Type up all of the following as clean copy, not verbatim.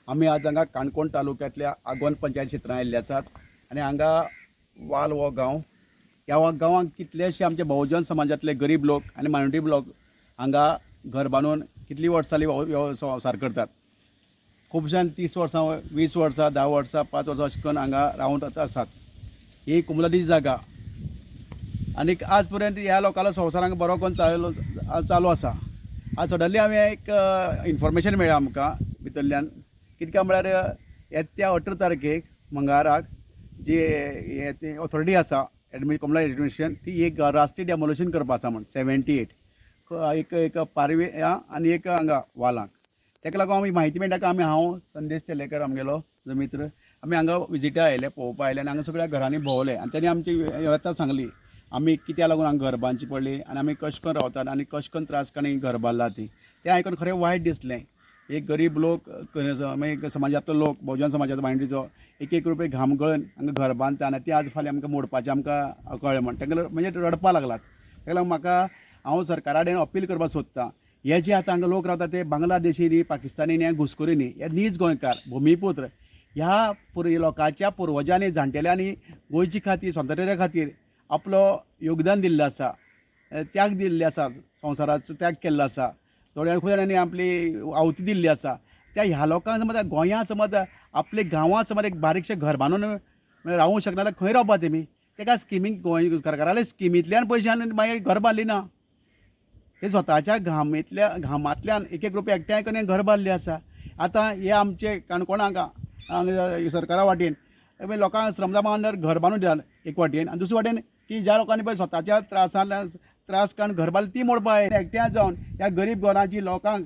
आमी आज हांगा काणकोण तालुक्यांतल्या आगोंद पंचायत क्षेत्रांत आयिल्ले आसात आनी हांगा वाल हो गांव. ह्या गांवांत कितलेशे आमचे बहुजन समाजांतले गरीब लोक आनी मायनॉरिटी लोक हांगा घर बांदून कितलीं वर्सां जालीं संवसार करतात. खुबशान 30 वर्सां, 20 वर्सां, 10 वर्सां, 5 वर्सां अशें करून हांगा रावत आसात. ही कुमलादी जागा आनीक आज पर्यंत ह्या लोकांलो संवसार हांगा बरो करून चालू आसा. आज सडनली हांवें एक इन्फॉर्मेशन मेळ्ळें आमकां भितरल्यान, कित्याक म्हळ्यार येत्या 18 तारखेक मंगळाराक जी हे ऑथॉरिटी आसा कमला एडमिनिस्ट्रेशन ती एक राष्ट्रीय डेमोलिशन करपा आसा म्हण 78 एक एक पारवे आनी एक हांगा वालांक. ताका लागून आमी म्हायती मेळटा का आमी हांव संदेश तेलेकर आमगेलो जो मित्र आमी हांगा विजिटा आयले पळोवपा आयले आनी हांगा सगळ्या घरांनी भोंवले आनी तेणी आमची व्यथा सांगली आमी कित्याक लागून हांगा घर बांदची पडली आनी आमी कशें करून रावतात आनी कशें करून त्रास काडून घर बांदला ती. तें आयकून खरें वायट दिसलें. एक गरीब लोक मागीर समाजांतलो लोक बहुजन समाजाचो मायनॉरिटीचो एक एक रुपये घाम गळून हांगा घर बांदता आनी ती आज फाल्यां आमकां मोडपाचें आमकां कळ्ळें म्हण तांकां म्हणजे रडपाक लागलात. ताका लागून म्हाका हांव सरकारा कडेन अपील करपाक सोदतां, हे जे आतां हांगा लोक रावता ते बांगलादेशी न्ही, पाकिस्तानी न्ही, घुसखोरी न्ही, हे नीज गोंयकार भुमीपुत्र. ह्या लोकांच्या पुर्वजांनी जाणटेल्यांनी गोंयचे खातीर स्वातंत्र्या खातीर आपलो योगदान दिल्लें आसा, त्याग दिल्ले आसा, संवसाराचो त्याग केल्लो आसा, थोड्या खूब जाणांनी आपली आवती दिल्ली आसा. त्या ह्या लोकांक समज गोंयांत समज आपल्या गांवांत समज एक बारीकशें घर बांदून रावूंक शकना जाल्यार खंय रावपा तेमी? तेका स्किमींक गोंय सरकाराले स्किमींतल्यान पयशे हाडून मागीर घर बांदली ना, ते स्वताच्या घामांतल्यान एक एक रुपया एकठांय करून घर बांदले आसा. आतां हे आमचे काणकोणाक हांगा सरकारा वाटेन लोकांक श्रमदामा अंडर घर बांदून दितात एक वाटेन, आनी दुसरे वाटेन की ज्या लोकांनी पळय स्वताच्या त्रास काडून घर बांदले ती मोडपा एकट्या जावन ह्या गरीब घरांची लोकांक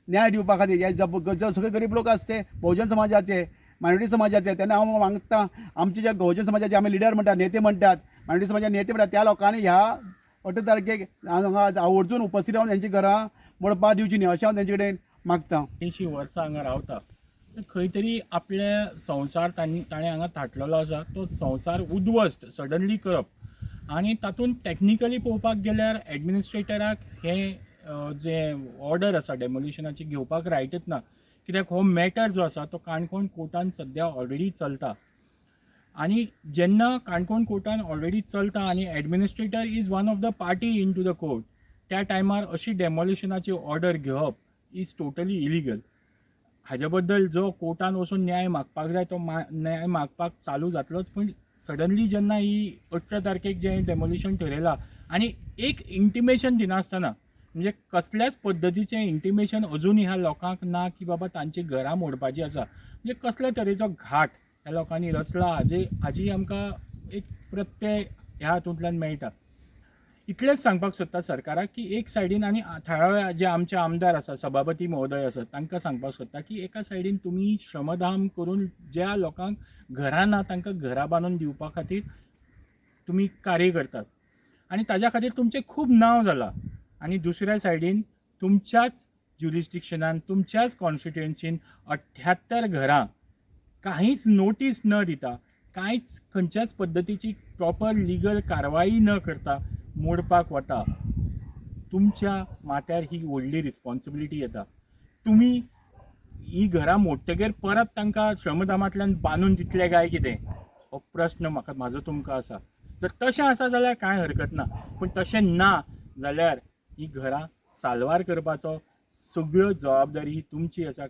न्याय दिवपा खातीर हे सगळे गरीब लोक आसता ते बहुजन समाजाचे मायनॉरिटी समाजाचे, तेन्ना हांव मागता आमचे जे बहुजन समाजाचे आमी लिडर म्हणटात, नेते म्हणटात, मायनॉरिटी समाजाचे नेते म्हणटात, त्या लोकांनी ह्या 18 तारखेक हांगा आवर्जून उपस्थित रावन तेंची घरां मोडपा दिवची न्ही अशें हांव तेंचे कडेन मागता. 80 वर्सां हांगा रावता खंय तरी आपले संवसार ताणें हांगा थाटलेलो आसा, तो संवसार उद्ध्वस्त सडनली करप आनी तातूंत टॅक्निकली पळोवपाक गेल्यार एडमिनिस्ट्रेटराक हें जे ऑर्डर आसा डेमोलिशनाची घेवपाक रायटच ना, कित्याक हो मॅटर जो आसा तो काणकोण कोर्टान सद्या ऑलरेडी चलता आनी जेन्ना काणकोण कोर्टान ऑलरेडी चलता आनी administrator is one of the party into the court, त्या टायमार अशी डेमोलिशनाची ऑर्डर घेवप is totally illegal. हाजे बद्दल जो कोर्टान वचून न्याय मागपाक जाय तो न्याय मागपाक चालू जातलोच, पूण सडनली जेन्ना ही 18 तारखेक जें डेमोलिशन ठरयलां आनी एक इंटिमेशन दिनासतना, म्हणजे कसल्याच पद्दतीचें इंटिमेशन अजून ह्या लोकांक ना की बाबा तांची घरां मोडपाची आसा, म्हणजे कसल्या तरेचो घाट ह्या लोकांनी रचला हाजी आमकां एक प्रत्यय ह्या हातूंतल्यान मेळटा. इतलेंच सांगपाक सोदता सरकाराक की एक सायडीन आनी थळावे जे आमचे आमदार आसा सभापती महोदय आसा तांकां सांगपाक सोदता की एका सायडीन तुमी श्रमदान करून ज्या लोकांक घरां ना तांकां घरां बांदून दिवपा खातीर तुमी कार्य करतात आनी ताज्या खातीर तुमचें खूब नांव जालां, आनी दुसऱ्या सायडीन तुमच्याच ज्युरिस्डिक्शनान तुमच्याच कॉन्स्टिट्युएन्सीन 78 घरां कांयच नोटीस न दिता, कांयच खंयच्याच पद्दतीची प्रॉपर लिगल कारवाई न करता मोडपाक वता. तुमच्या माथ्यार ही व्हडली रिस्पॉन्सिबिलिटी येता. तुमी ही घरां मोडटगीर परत तांकां श्रमदामांतल्यान बांदून दितले काय कितें हो प्रस्न म्हाका म्हाजो तुमकां आसा. जर तशें आसा जाल्यार कांय हरकत ना, पूण तशें ना जाल्यार ही घरां साल्वार करपाचो सगळ्यो जबाबदारी ही तुमची आसा.